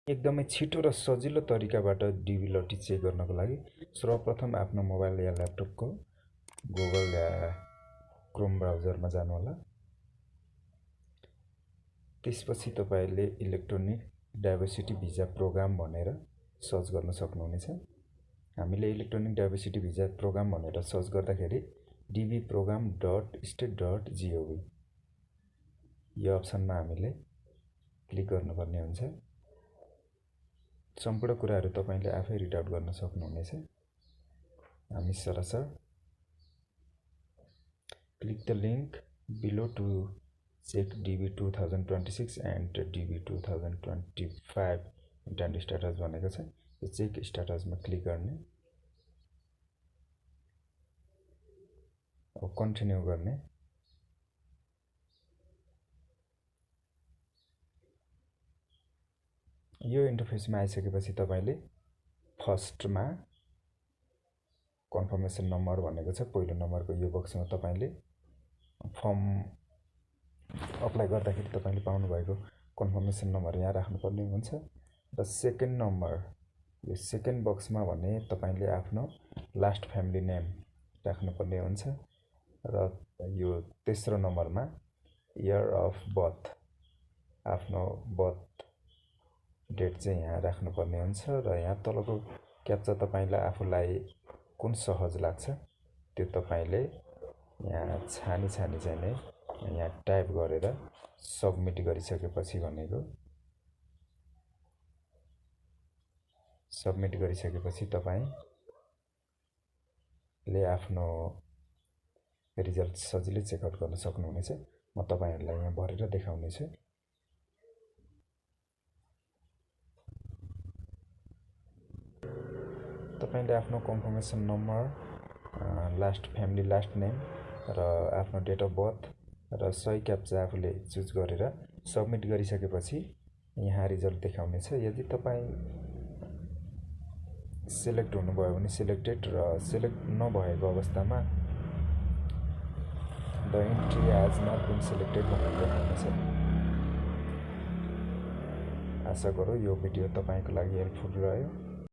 एकदमै छिटो र सजिलो तरिकाबाट डिबिलटी चेक गर्नको लागि सर्वप्रथम आफ्नो मोबाइल या ल्यापटपको गुगल या क्रोम ब्राउजरमा जानुहोला। त्यसपछि तपाईले इलेक्ट्रोनिक डाइभर्सिटी भिजा प्रोग्राम भनेर सर्च गर्न सक्नुहुनेछ। हामीले इलेक्ट्रोनिक डाइभर्सिटी भिजा प्रोग्राम भनेर सर्च गर्दाखेरि dbprogram.state.gov यो अप्सनमा हामीले क्लिक गर्नुपर्ने हुन्छ। सम्पूर्ण कुराहरू तपाईले आफै रिड आउट गर्न सक्नुहुनेछ। हामी सरसर click the link below to check DB 2026 and DB 2025 internet status भनेको छ। यो चेक स्ट्याटसमा क्लिक गर्ने, अब कन्टिन्यू गर्ने। यो इन्टरफेसमा आइसकेपछि तपाईले फर्स्टमा कन्फर्मेसन नम्बर भनेको छ, पहिलो नम्बरको यो बक्समा तपाईले फर्म अप्लाई गर्दाखेरि तपाईले पाउनु भएको कन्फर्मेसन नम्बर यहाँ राख्नुपर्ने हुन्छ। र सेकेन्ड नम्बर यो सेकेन्ड बक्समा भने तपाईले आफ्नो लास्ट फ्यामिली नेम राख्नुपर्ने हुन्छ। र यो तेस्रो नम्बरमा इयर अफ बर्थ आफ्नो बर्थ डेट चाहिँ यहाँ राख्नुपर्ने हुन्छ। र यहाँ तलको क्याप्चा तपाईलाई आफूलाई कुन सहज लाग्छ त्यो तपाईले यहाँ छानी चाहिँ नै यहाँ टाइप गरेर सबमिट गरिसकेपछि भनेको सबमिट गरिसकेपछि तपाईले आफ्नो रिजल्ट सजिलै चेकआउट गर्न सक्नुहुनेछ। म तपाईहरुलाई यहाँ भरेर देखाउने छु। तपाईले आफ्नो confirmation number, last family last name र आफ्नो डेट अफ बर्थ र सही क्याप्चा आफूले चुज गरेर सबमिट गरिसकेपछि यहाँ रिजल्ट देखाउने छ। यदि तपाई सिलेक्ट हुनुभयो भने सिलेक्टेड र सिलेक्ट नभएको अवस्थामा the entry has not been selected भनेर देखाउनेछ। आशा गरौँ यो भिडियो तपाईको लागि हेल्पफुल रह्यो।